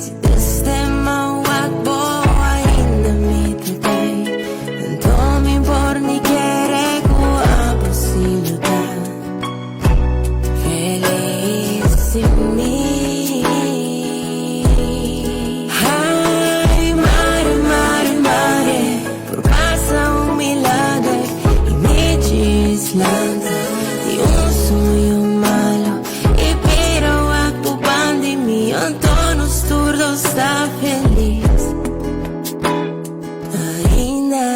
Si desde m'a wak bo ainda mi ta kai Anto mi por ni kere ku abo si lo ta Feliz sin mi Ai mare mare mare Por pasa un milager y mi djis lanta Di un sueño malo y bira wak bo bandi mi Anto nos tur dos ta feliz ainda.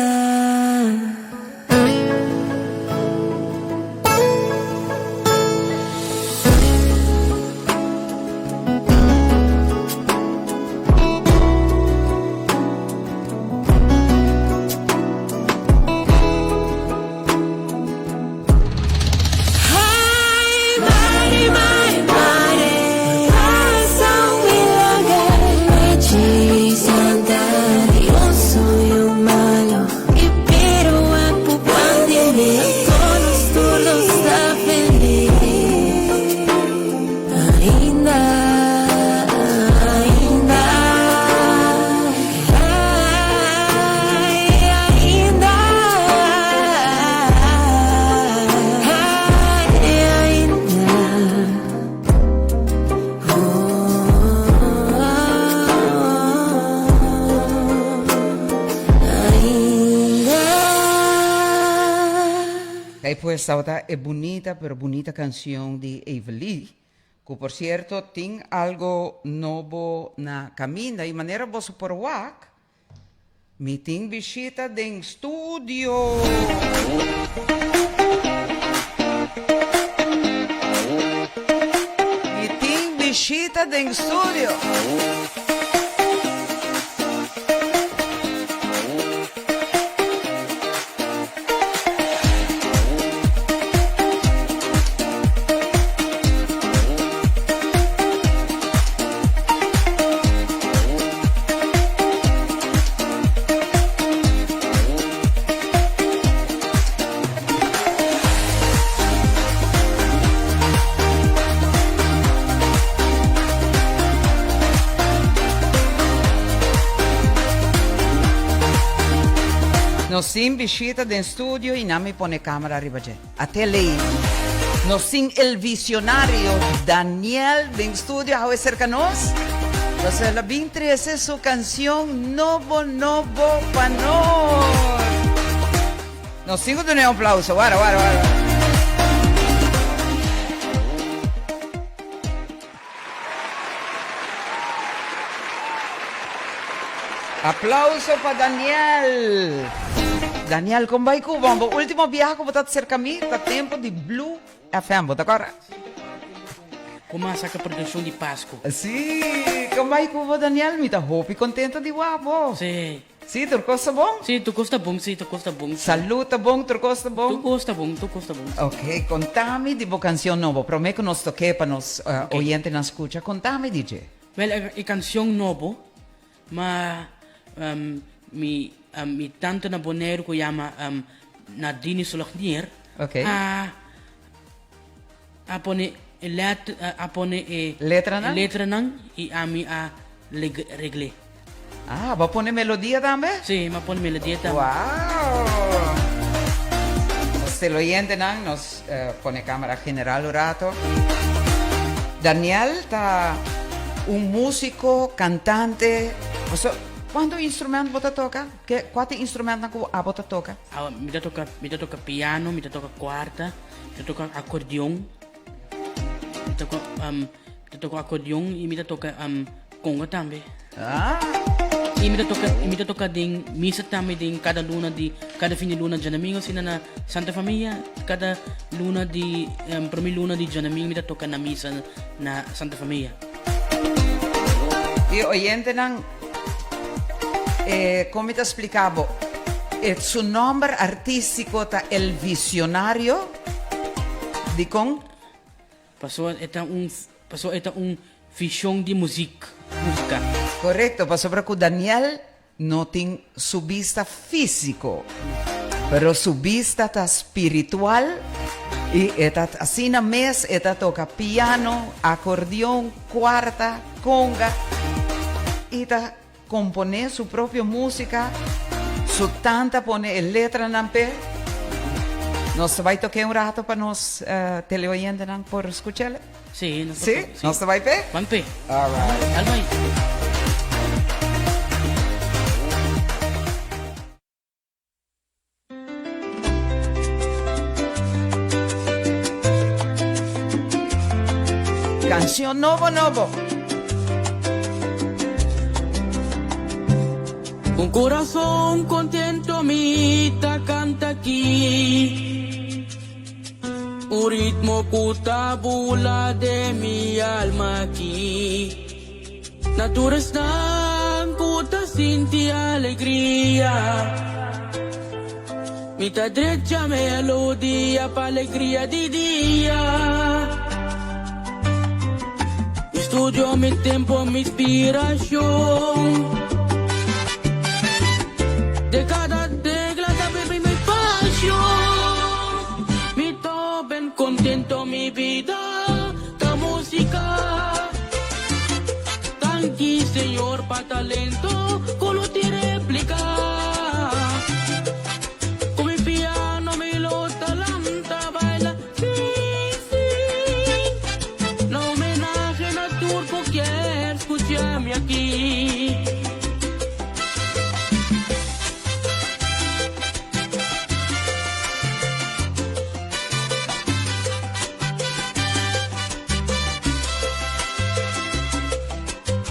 Kay pues tabata e bunita pero bunita cancion di Evelie, cu por cierto tin algo nobo na caminda y manera boso por wak, Mi tin bishita den studio. Mi tin bishita den studio. Nos tin bishita den studio y nan mi pone camera riba dje. A tele. Nos tin el visionario Daniel den studio awe cerca nos. Nos el a bin trece su cancion Nobo Nobo pa nos. Nos tin cu duna un aplauso. Wara, wara, wara. Aplauso pa Daniel. Daniel, con bai cu bo? Bo ultimo biaha cu bo ta cerca mi ta tempo di Blue FM, bo ta acorda? Como a saca produccion di Pasco. Si, con bai cu bo Daniel? Mi ta hopi contento di wak bo. Si. Si, tur cos ta bon? Si, tur cos ta bon, si, tur cos ta bon. Salud ta bon, tur cos ta bon? Tur cos ta bon, tur cos ta bon. Ok, contami di bo cancion nobo. Prome cu nos toke pa nos oyentenan scucha, contami di dje. Wel, e cancion nobo Ma mi mi tanta na Boneiru ku yama Nadine Solognier a a pone e let a pone e Letranan? letranan i ami a regl'é. Ah, bo a pone melodia tambe? Sí, mi a pone melodia tambe. Wow! Nos teleoyentenan, nos pone camera general un rato. Daniel ta un musico, cantante. Paso, cuanto instrument bo ta toca? Ke, cua ta e instrumentnan cu abo ta toca? Awa, mi ta toca, mi ta toca piano, mi ta toca cuarta, mi ta toca acordeon, mi ta toca, mi ta toca acordeon y mi ta toca conga tambe. Ah. Y mi ta toca, y mi ta toca den misa tambe den cada luna di, cada fin di luna djadomingo asina na Santa Familia, cada luna di, prome luna di djadomingo mi ta toca na misa na Santa Familia. Y oyentenan, eh, con mi ta splica bo? E su nomber artistico ta El Visionario. Dicon? Pasobra e ta un, pasobra e ta un Vision di muziek, musica. Correcto, pasobra cu Daniel no tin su bista fisico, pero su bista ta spiritual y e ta asina mes e ta toca piano, acordeon, cuarta, conga. y ta Komponé su propio músika, su tanta pone e letranan p'e. Nos ta bai tok'é un rato pa nos teleoyentenan por skuch'el? Sí, nos ta Sí? Nos ta bai p'e? Ban p'e. Alright. Al bai. Canción nobo nobo. Un corazón contento mi ta canta aki. Un ritmo ku ta bula den mi alma aki. Na tur esnan ku ta sinti alegria, mi ta drecha melodia pa alegria di dia. Mi studio, mi tempo, mi inspirashon. De kada tegla ta bibi mi pashon. Mi ta ben kontento, mi bida ta músika. Danki Señor pa talento ku no tin replika. Ku mi piano mi lo ta lanta baila sin fin. Na homenahe na tur ku kier skucha mi aki.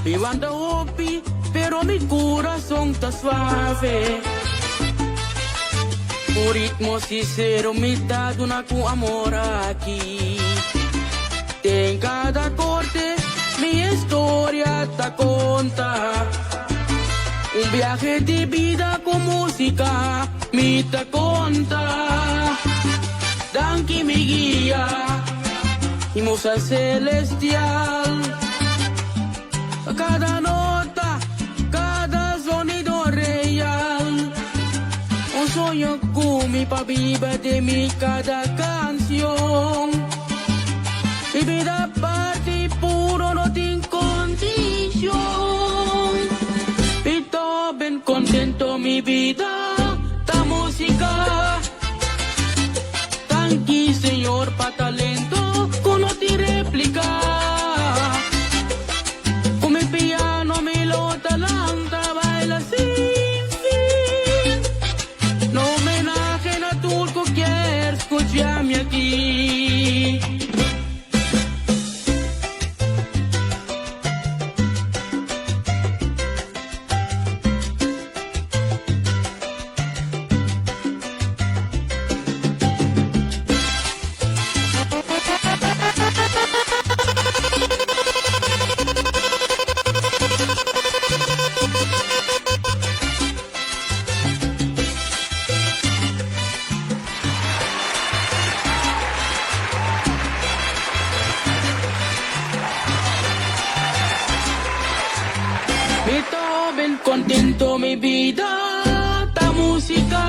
Mi wanta hopi, pero mi kurason ta suave. Un ritmo sincero mi ta duna ku amor aki. Den kada korte mi historia ta konta. Un biahe di bida ku músika mi ta konta. Danki mi guia. Mi musa celestial. Cada nota, cada sonido real. Un soño cu mi pa biba den mi cada cancion. Mi bida parti puro no tin condicion. Mi ta ben contento mi bida ta musica. Danki Señor pa talento cu no tin replica. Cu mi piano mi lo ta lanta baila sin fin. Na homenahe na tur cu kier scucha mi aki. Mi ta ben contento mi bida. Ta música.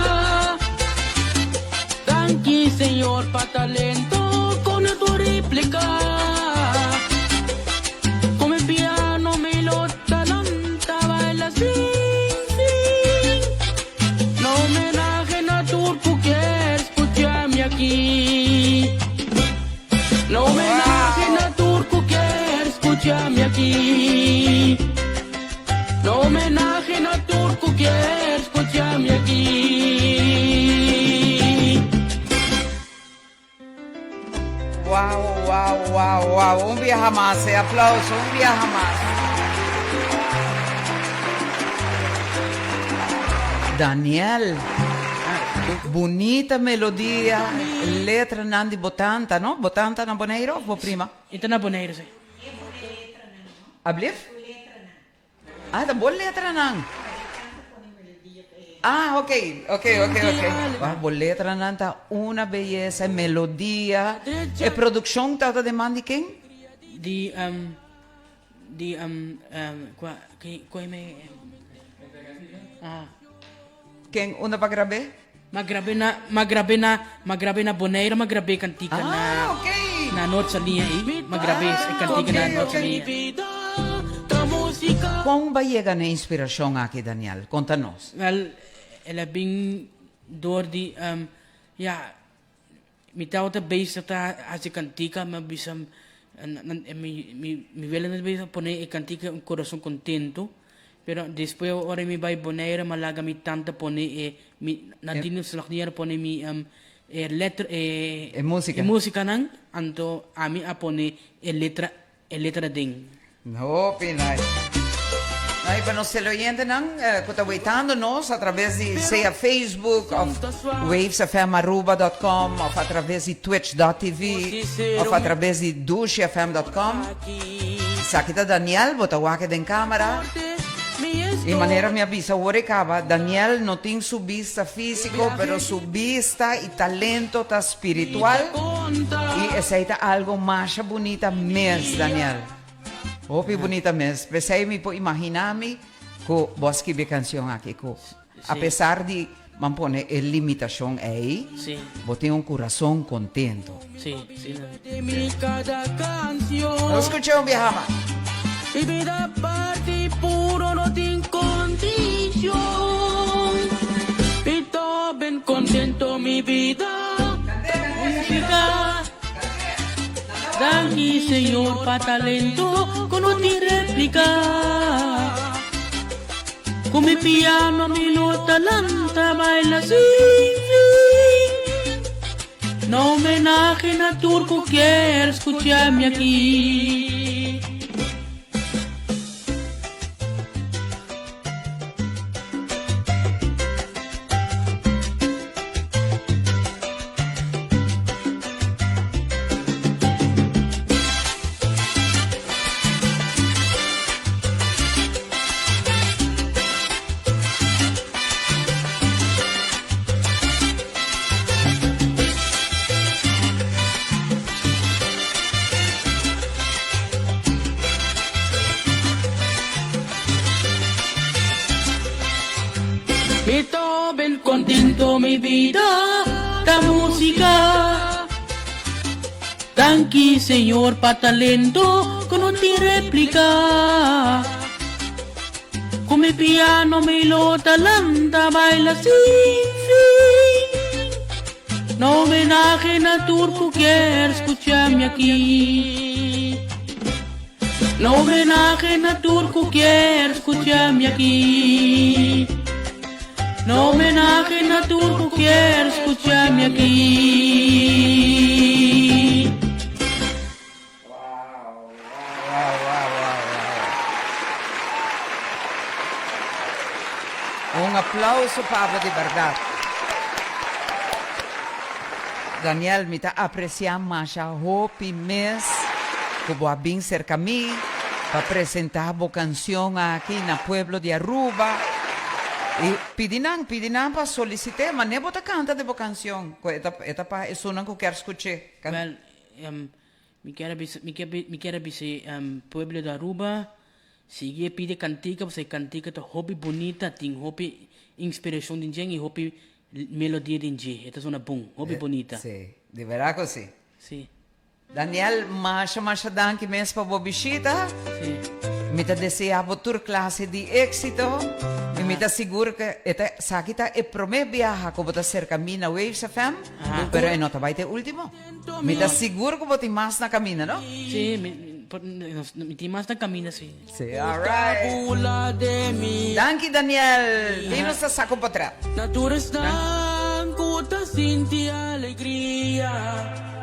Danki Señor pa talento cu no por replica. Cu mi piano mi lo ta lanta baila sin fin. Na homenahe na tur cu kier scucha mi aki. Na homenahe na tur cu kier scucha mi aki. No homenahe na tur ku kier scucha mi aki. Wow, wow, wow, wow. Un biaha mas, e aplauso, un biaha mas. Daniel, bunita melodia, letranan di bo tanta, no? Bo tanta na Boneiro of bo prima? E ta na Boneiro, si. Ablief? Ah, ta bo letranan. Ah, ok, ok, ok, ok. Wah, bo letranan ta una beyesa, e melodia, e produccion tabata den man di ken? Di, um, di, um, um, kua, ki, kua me, ah. Ken, unda pa grab'é? Ma grab'é na, ma grab'é na, ma grab'é na Bonaire, ma grab'é kantika na, Ah, ok. na Noord Saliña ei. Ma grab'é e kantika na Ok, Noord ok. Saliña. Kon bo a yega na e inspirashon aki, Daniel? Konta nos. Wèl, el a bin dor di, ya, mi tabata bezig ta hasi kantika, mi a bisa, mi, mi, mi wela ta bezig pone e kantika Un Corazon Contento, pero despues ora mi bai Bonaire mi a laga mi tanta pone e, mi, Nadine Slagnier pone mi e letra, e, E músika. e músikanan, anto ami a pone e letra E letra den. Hopi nice. Ay, pa nos teleoyentenan cu ta weitando nos a traves di sea Facebook of wavesfmaruba.com of a traves di twitch.tv of a traves di dushifm.com. Esaki ta Daniel, bo ta wak den camera. Y manera mi a bisa awor e caba, Daniel no tin su bista fisico, pero su bista y talento ta spiritual. Y esey ta algo masha bunita mes, Daniel. Hopi bunita mes. P'esey mi por imagina mi cu bo a scribi e cancion aki cu a pesar di man pone e limitacion ey, bo tin un curason contento. Sí, sí. Nos scucha un biaha mas. Música. Danki Señor pa talento ku no tin réplika. Ku mi piano mi lo ta lanta baila sin fin. Na homenahe na tur ku kier skucha mi aki. Mi ta ben contento mi bida ta musica. Danki Señor pa talento cu no tin replica. Cu mi piano mi lo ta lanta baila sin fin. Na homenahe na tur cu kier scucha mi aki. Na homenahe na tur cu kier scucha mi aki. Na homenahe na tur cu kier scucha mi aki. Un aplauso pa bo di berdad. Daniel, mi ta aprecia masha hopi mes cu bo a bin cerca mi pa presenta bo cancion aki na pueblo di Aruba. Y pidi nan, pidi nan pa solicite, mane bo ta canta di bo cancion, cu e ta, e ta pa esunnan cu kier scuche. Well, Mi kier a bisa, mi kier, mi kier a bisa e pueblo di Aruba, sigui e pidi cantica pasobra e cantica ta hopi bunita, tin hopi inspiracion den dje y hopi melodia den dje. E ta sona bon, hopi bunita. Sí, di berdad cu sí. Sí. Daniel, masha masha danki mes pa bo bishita. Sí. Mi ta desea bo tur clase di exito y mi ta sigur cu e ta, esaki ta e prome biaha cu bo ta cerca mi na Waves FM, pero e no ta bay ta e ultimo. Mi ta sigur ku bo tin mas na kaminda, no? Sí, mi tin mas na kaminda, sí. Sí, alright. Danki, Daniel. Di nos ta saco potret. Danki.